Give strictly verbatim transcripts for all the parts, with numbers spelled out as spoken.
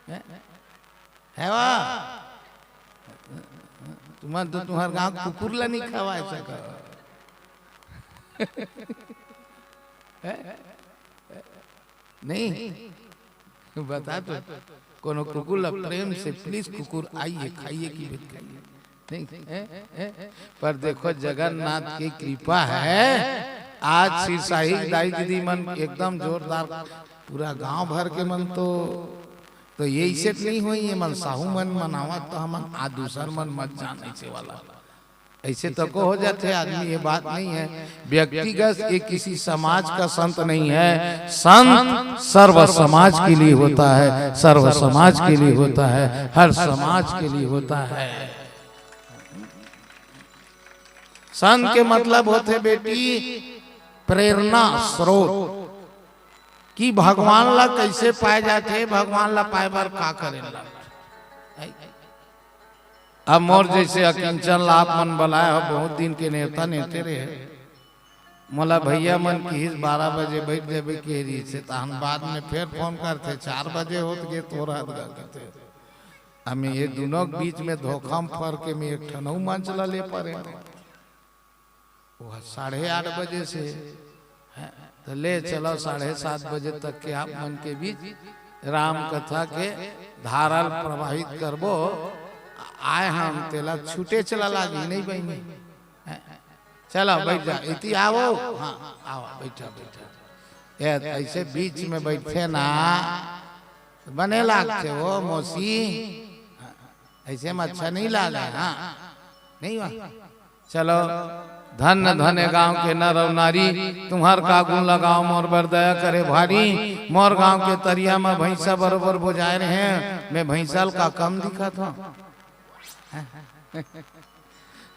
हैं? है वा? तुमन तो तुंहर गांव कुकुर ला नहीं खवाए सका। हैं? नहीं? बता तो, कोनो कुकुर ला प्रेम से, "प्लीज कुकुर आइए, खाइए" की भेंट खाइए। नहीं, हैं? हैं? पर देखो, जगन्नाथ की कृपा है, आज सिरसाही दाई दीदी मन एकदम जोरदार, पूरा गांव भर के मन तो, तो ये इसे नहीं होई, ये मन साहू मन मनावत तो हमन आ दूसर मन मत जान ऐसे वाला। ऐसे तो को हो जाते आदमी, ये बात नहीं है। व्यक्तिगत ये किसी समाज का संत नहीं है। संत सर्व समाज के लिए होता है, सर्व समाज के लिए होता है, हर समाज के लिए होता है। संत के मतलब होथे बेटी प्रेरणा स्रोत, कि भगवान ला कैसे पाए जाथे, भगवान ला पाए बर का करे ला। अब मोर जैसे अकिंचन ला आप मन बलाए हो, बहुत दिन के नेवता नेते रहे। मोला भैया मन किहिस, "बारह बजे बैठ जाबे" के रहिस हे, तहन बाद में फेर फोन करथे, "चार बजे होत गे तोर हद गा" कथे। अब मैं ये दोनों के बीच में धोखा में फर के मैं एक ठन अउ मंच ला ले परे। वो साढ़े आठ बजे से, हैं, तो ले चलो साढ़े सात बजे तक के आप मन के बीच राम कथा के धारा ल प्रवाहित करबो। आए हम तेला छूटे चला लागी नहीं बहिनी, हैं? चलो बैठ जा, इति आवो, हाँ, आओ, बैठो, बैठो। ये ऐसे बीच में बैठे ना, बने लागथे वो मौसी, ऐसे में अच्छा नहीं लागे, हाँ, नहीं हुआ। चलो, धन्य धन्य गांव के नर अउ नारी, तुम्हर का गुण लगाओ मोर बर दया करे भारी। मोर गांव के तरिया म भैंसा बरोबर बोजाए रहे, मैं भैंसा ल का कम दिखत हूँ?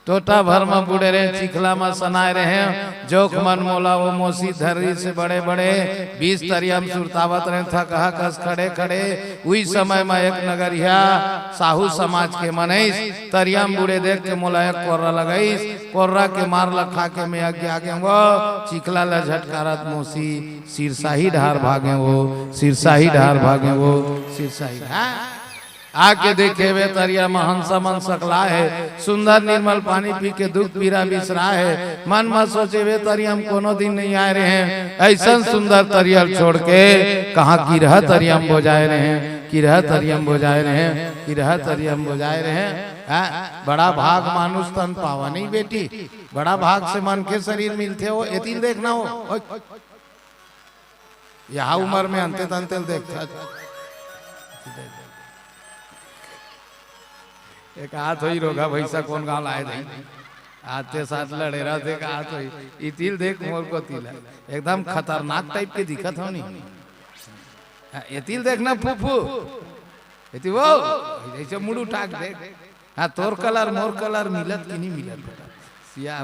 टोटा भर म बूड़े रहे, चिखला म सनाए रहे, जोख मन मोला वो मोसी धर्री से बड़े बड़े बीस तरिया म सुरतावत रहे, थकहा कस खड़े खड़े। उही समय म एक नगरिया साहू समाज के मनईस तरिया म बूड़े देख के मोला एक कोर्रा लगईस। कोर्रा के मार ल खा के मैं आगे आगे वो चिखला ल झटकारत मोसी सिरसाही डहार भागे वो, सिरसाही डहार भागे वो, सिरसाही। हाँ? आके देखे वे तरिया म हंसा मन सकला हे, सुंदर निर्मल पानी पी के दुख पीरा बिसरा हे। मन म सोचे वे तरिया म कोनो दिन नहीं आए रहे, ऐसन सुंदर तरिया ल छोड़ के कहाँ किरहा तरिया म बोजाए रहे, किरहा तरिया म बोजाए रहे, किरहा तरिया म बोजाए रहे। हाँ, बड़ा भाग मानुष तन पावा नहीं बेटी, बड़ा भाग से मन के शरीर मिलथे हो, एतिल देखना हो। ओए। यहा उमर में अंते तंते ल देखत। एक हाथ होई रोगा भैंसा कोन गांव लाए दई। आते साथ लड़े रहते एक हाथ होई। इतिल देख मोर को तिला। एकदम खतरनाक टाइप के दिखत हो नहीं। हाँ, एतिल देखना फूफू। एति वो, जैसे मुड़ उठा के देख। हाँ, तोर कलर, मोर कलर मिलत कि नहीं मिलत बेटा? सिया,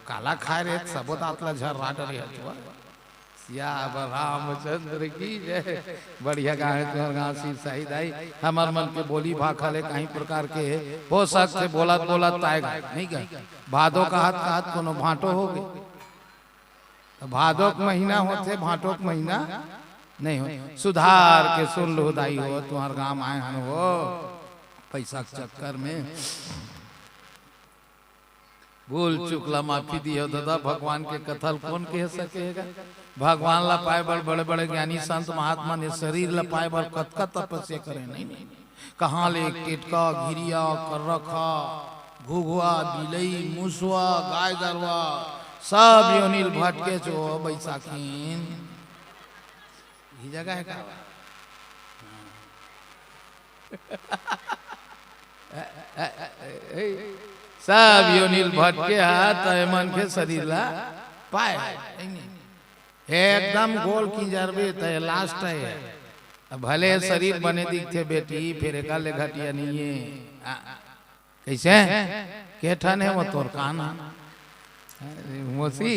काला खाए रहे, सबो दांत ला झर्रा डरे हथुआ। सियावर रामचंद्र की जय। बढ़िया गाँव हे तुम्हर गाँव सिरसाही दाई। हमर मन के बोली भाखा ले कहीं प्रकार के हे। हो सकथे बोलत बोलत ताय गा, नहीं गा। भादो कहत कहत कोनो भांटो हो गे। तो भादो के महीना होथे, भांटो के महीना नहीं हो। सुधार के सुन लो दाई हो, तुम्हर गाँव आए हन हो। पैसा के चक्कर में भूल चूक ला माफी दियो दादा, भगवान के कथा ल कोन कह सके हे गा? भगवान ला पाए बर बड़े बड़े ज्ञानी संत महात्मा ने शरीर ला पाए बर कतका तपस्या करे, नहीं, नहीं। कहाँ ले टेटका, घिरिया, कर्रखा, घुघुआ, बिलई, मुसवा, गाय गरवा, सब योनि ल भटके चो बैसाखिन। यही जगह हे का? सब योनि ल भटके हा, त ए मनखे शरीर ला पाए। एकदम गोल किंजरबे त ए लास्ट हे। अब भले शरीर बने दिखथे बेटी, फेर एकर ले घटिया नहीं हे। आ, कइसे? के ठन हे वो तोर कान? मोसी,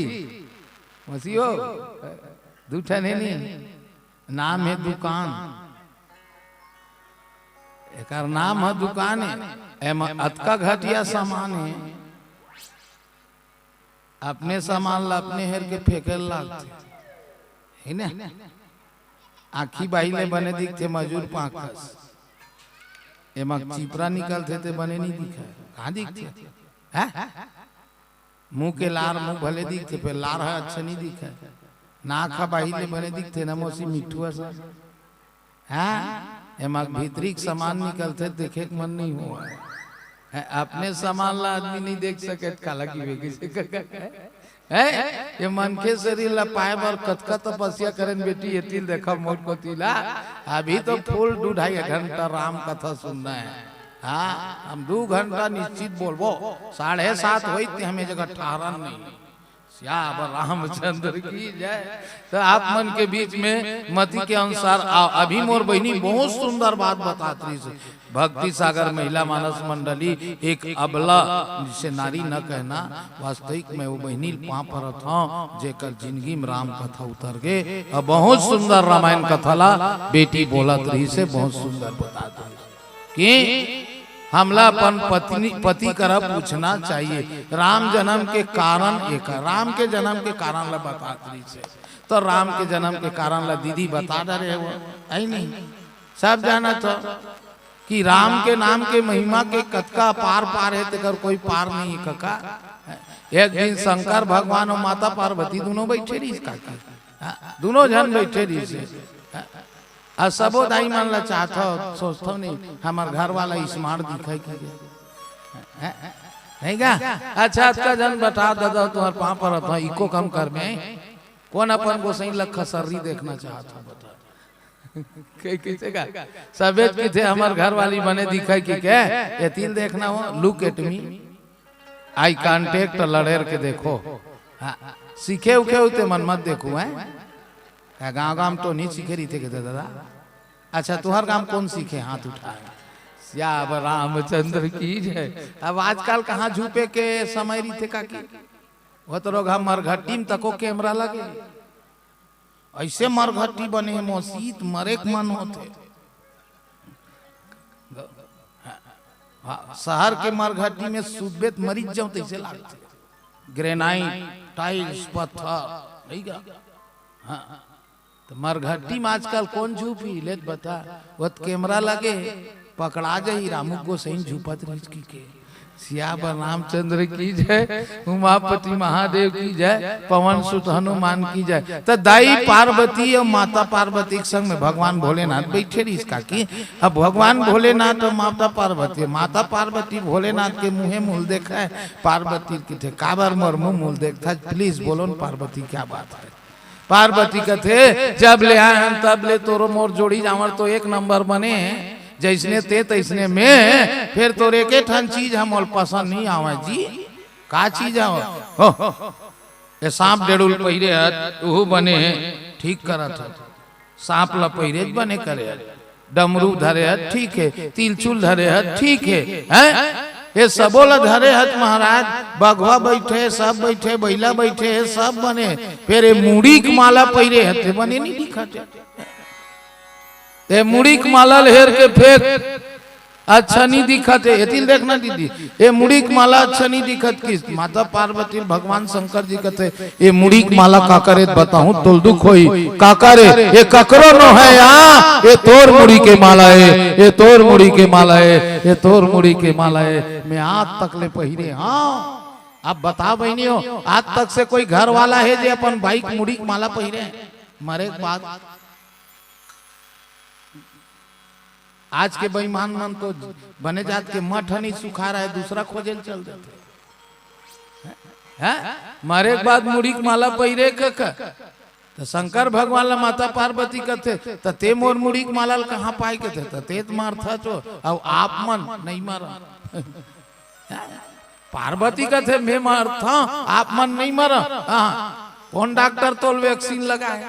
मोसी हो, दू ठन हे नहीं। नाम हे दुकान। एकर नाम ह दुकान हे। एमा अतका घटिया सामान हे। अपने सामान ला अपने हेर के फेंके ल लागथे। हे ना? आँखी बाही ले बने दिखथे मजूर पाँख कस। एमा चिपरा निकलथे ते बने नहीं दिखे। कहाँ दिखथे? हैं? मुंह के लार मुंह भले दिखथे, फेर लार ह अच्छा नहीं दिखे। नाक ह बाहिर ले बने दिखथे ना मौसी, मिठू असन। हाँ, एमा भीतरी के सामान निकलथे, देखे के मन नहीं हो। हैं, अपने सामान ला आदमी नहीं देख सके, काला की बेगी से कका है। हैं? ये मनखे शरीर ला पाए बर कतका तपस्या करेन बेटी, ये तिल देखा मोर कोती ला। अभी तो फुल दू ढाई घंटा राम कथा सुनना है। हाँ, हम दू घंटा निश्चित बोलबो, साढ़े सात होई ते हमें जगह ठहरन नहीं। सियावर रामचंद्र की जय। तो आप मन के बीच में मति के अनुसार आओ। अभी मोर बहिनी बहुत सुंदर बात बतात रहिस हे। भक्ति सागर महिला मानस मंडली, एक अबला, जिसे नारी न कहना, वास्तविक में वो बहिनी पाँव परत हूँ, जेकर जिंदगी में राम कथा उतर गे। और बहुत सुंदर रामायण कथा ला बेटी बोलत रहिस हे, बहुत सुंदर बतात रहिस हे कि हमला अपन पत्नी, पति करा पूछना चाहिए। राम जन्म के कारण एक, राम के जन्म के कारण ला बतात रहिस हे। तो राम के जन्म के कारण ला दीदी बता डरे हो, है नहीं? सब जानत हो कि राम के नाम के महिमा के कतका पार पार है, तेकर कोई पार नहीं है कका। एक दिन शंकर भगवान और माता पार्वती दोनों बैठे रहिस काकी। हाँ, दोनों झन बैठे रहिस हे। हाँ, आ सबो दाई मन ला चाहत हो, सोचत हो नहीं, हमार घर वाला smart दिखाई कि के। हैं? नहीं का? अच्छा, अतका झन बता दादा, तुम्हार पाँव परत हूँ, इको कम कर में। कौन अपन गोसाई ला खसर्री देखना चाहत हो, बता। कह, कैसे का? सबे कथे हमार घर वाली बने दिखाई कि के, ये तिल देखना हो, look at me, eye contact लड़ेर के देखो। हाँ, सीखे उखे होते मन मत देखो, हैं? का गाँव गाँव तो नहीं सीखे रहिथे के दादा? अच्छा, तुहर गाँव कौन सीखे? हाथ उठाए। सियावर रामचंद्र की जय। अब आजकल कहाँ झूपे के समय रहिथे काकी? वो तो लोग हम मरघट्टी में तको कैमरा लगे। ऐसे मरघट्टी बने हे मौसी, त मरे के मन होथे। हाँ, शहर के मरघट्टी में सुतबे त मरिच जाऊं तैसे लागथे। Granite, tiles, पत्थर, नहीं का? हाँ। तो मरघट्टी में आजकल कौन झूपी? ले त बता, वो त कैमरा लगे, पकड़ा जाही, रामू गोसाई झूपत रहिस कि के। सियावर रामचंद्र की जय, उमापति महादेव की जय, पवन सुत हनुमान की जय। त दाई पार्वती और माता पार्वती के संग में भगवान भोलेनाथ बैठे रहिस काकी। अब भगवान भोलेनाथ और माता पार्वती, माता पार्वती भोलेनाथ के मुँहे मूल देखय, पार्वती कथे काबर मोर मुँह मूल देखथस? Please बोलो न पार्वती, क्या बात है? पार्वती कथे, "जब ले आए हन तब ले तोरो मोर जोड़ी जांवर तो एक नंबर बने, जैसने ते तैसने में, फेर तोर एके ठन चीज ह मोला पसंद नहीं आवय जी।" "का चीज आवय?" "हो, ये सांप डेड़ुल पहिरे हत, उहू बने हे, ठीक करत हत। सांप ला पहिरे बने करे हत।" डमरू धरे हत, ठीक हे, तिलचुल धरे हत, ठीक हे, हैं? ये सबो ला धरे हत महाराज, बघवा बैठे, सब बैठे, बइला बैठे हे, सब बने, फेर ये मुड़ी के माला पहिरे हत, ते बने नहीं दिखत हे। ये मुड़ी के माला ल हेर के फेंक, अच्छा नहीं दिखत हे। एतिल देखना दीदी, ये मुड़ी के माला अच्छा नहीं दिखत किस? माता पार्वती भगवान शंकर जी कथे, "ये मुड़ी के माला काकर ए बताहूं तोल दुख होई।" "काकर ए?" "ये ककरो नो है या, ये तोर मुड़ी के माला हे, ये तोर मुड़ी के माला हे, ये तोर मुड़ी के माला हे, मैं आज तक ले पहिरे हंव।" अब बता बहिनी हो, आज तक से कोई घर वाला हे जे अपन बाई के मुड़ी के माला पहिरे? मरे के बाद आज के बेईमान मन तो बने जात के मठ नहीं सुखा रहा है, दूसरा खोजे ल चल देथे। हैं? मरे के बाद मुड़ी के माला पहिरे के, के? तो शंकर भगवान ला माता पार्वती कथे, "त ते मोर मुड़ी के माला ल कहाँ पाए?" कथे, "त ते त मरथा तो, अउ आप मन नहीं मरा।" पार्वती कथे, "मैं मरथा, आप मन नहीं मरा।" हाँ, कौन डॉक्टर तोल vaccine लगाए?